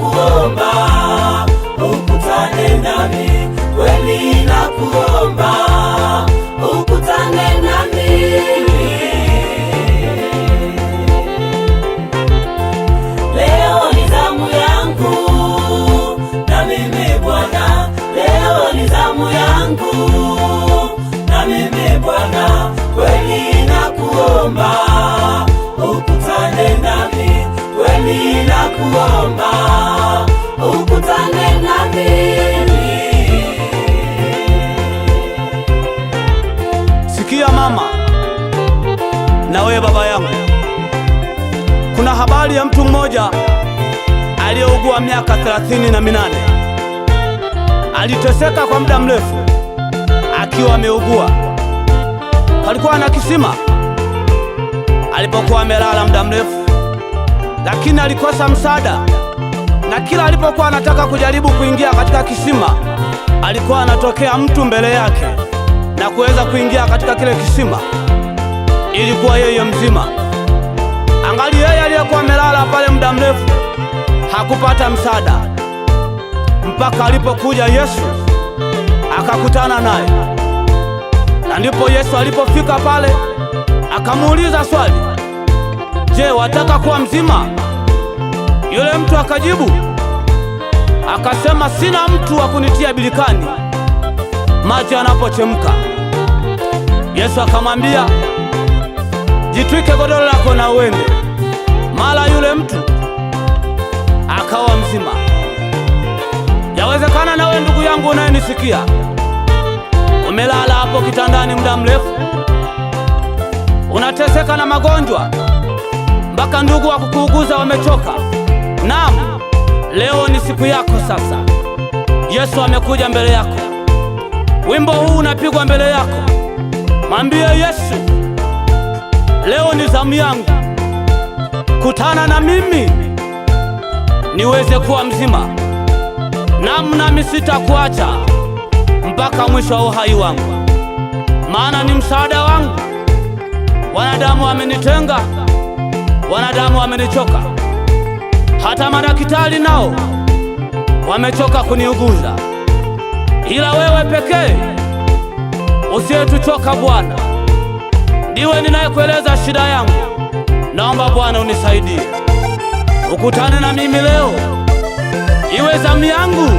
nakuomba ukutane nami, kweli nakuomba ukutane nami. Leo ni zamu yangu na mimi Bwana, leo ni zamu yangu na mimi Bwana, kweli nakuomba ukutane nami, kweli nakuomba ukutane na mimi. Sikia mama, na wewe baba yangu, kuna habari ya mtu mmoja aliyeugua miaka 38. Aliteseka kwa muda mrefu akiwa ameugua. Palikuwa na kisima alipokuwa amelala muda mrefu, lakini alikosa msaada, na kila alipokuwa anataka kujaribu kuingia katika kisima, alikuwa anatokea mtu mbele yake na kuweza kuingia katika kile kisima. Ilikuwa yeye mzima. Angali yeye aliyekuwa amelala pale muda mrefu hakupata msaada mpaka alipokuja Yesu akakutana naye, na ndipo Yesu alipofika pale akamuuliza swali, je, wataka kuwa mzima? Yule mtu akajibu akasema, sina mtu wa kunitia birikani maji yanapochemka. Yesu akamwambia, jitwike godoro lako na uende. Mara yule mtu akawa mzima. Yawezekana nawe ndugu yangu unayenisikia, umelala hapo kitandani muda mrefu, unateseka na magonjwa mpaka ndugu wa kukuuguza wamechoka. Naam, leo ni siku yako sasa. Yesu amekuja mbele yako, wimbo huu unapigwa mbele yako. Mwambie Yesu, leo ni zamu yangu, kutana na mimi niweze kuwa mzima. Naam, nami sitakuacha mpaka mwisho wa uhai wangu, maana ni msaada wangu. Wanadamu wamenitenga, wanadamu wamenichoka, hata madaktari nao wamechoka kuniuguza, ila wewe pekee usiyetuchoka Bwana, ndiwe ninayekueleza shida yangu. Naomba Bwana unisaidie, ukutane na mimi leo, iwe zamu yangu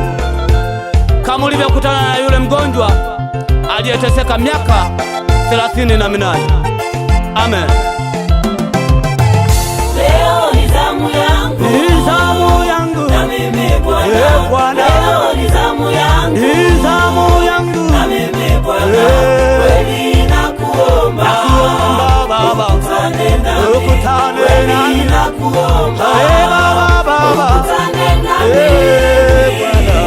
kama ulivyokutana na yule mgonjwa aliyeteseka miaka 38. Amen. Leo ni zamu yangu Ni zamu yangu, na mimi Eh, Bwana, Bwana. leo ni zamu yangu ni zamu yangu, na mimi Bwana, Eh. kweli nakuomba nakuomba Baba, ukutane nami, ukutane kweli nami. nakuomba Eh, Baba, Baba, ukutane nami. Eh, Bwana.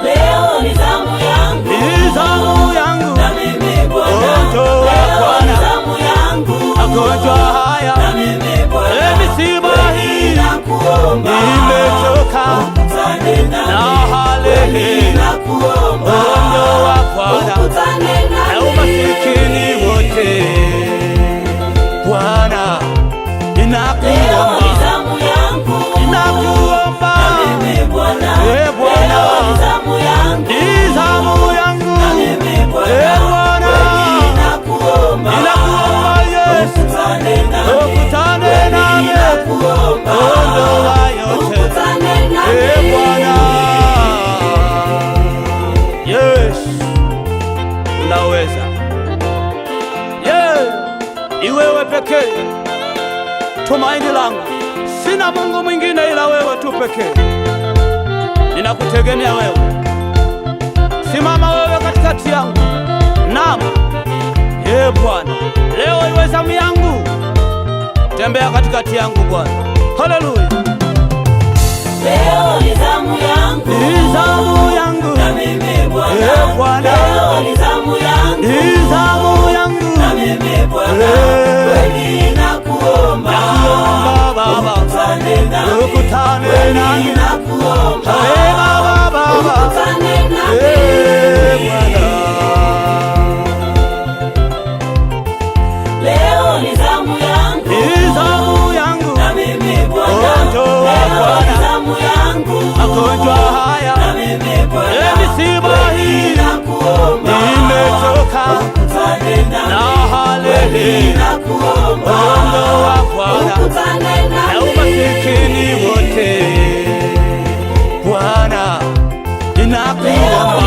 Leo ni zamu yangu Ni zamu yangu, na mimi Bwana, Ondoa leo ni Bwana. zamu yangu magonjwa haya, na mimi Bwana, eh, misiba kweli hii, nakuomba nimechoka ukutane na nami, hali kweli hii. nakuomba Ondoa Bwana ukutane na nami. umasikini wote. Bwana, Leo ni ninakuomba, zamu yangu ninakuomba, na mimi Bwana, Eh, Bwana. leo ni zamu yangu ni zamu yangu, na mimi Bwana, Eh, Bwana. kweli nakuomba ninakuomba Yesu, ukutane nami, ukutane kweli nami, nakuomba ondoa yote. ukutane nami. Eh, Bwana. Yesu, unaweza. Yeah, ni wewe pekee tumaini langu, sina Mungu mwingine ila wewe tu pekee. Ninakutegemea wewe, simama wewe katikati yangu. Naam, ye Bwana, leo iwe zamu yangu, tembea katikati yangu Bwana. Haleluya, Leo ni zamu yangu ni zamu yangu, na mimi Bwana, Eh, Bwana. leo ni zamu yangu ni zamu yangu, na mimi Bwana, Eh. kweli nakuomba nakuomba Baba, ukutane nami, ukutane kweli nami. nakuomba Eh, Baba, Baba, ukutane nami. Eh, Bwana. Leo ni zamu yangu Ni zamu yangu, na mimi Ninakuomba.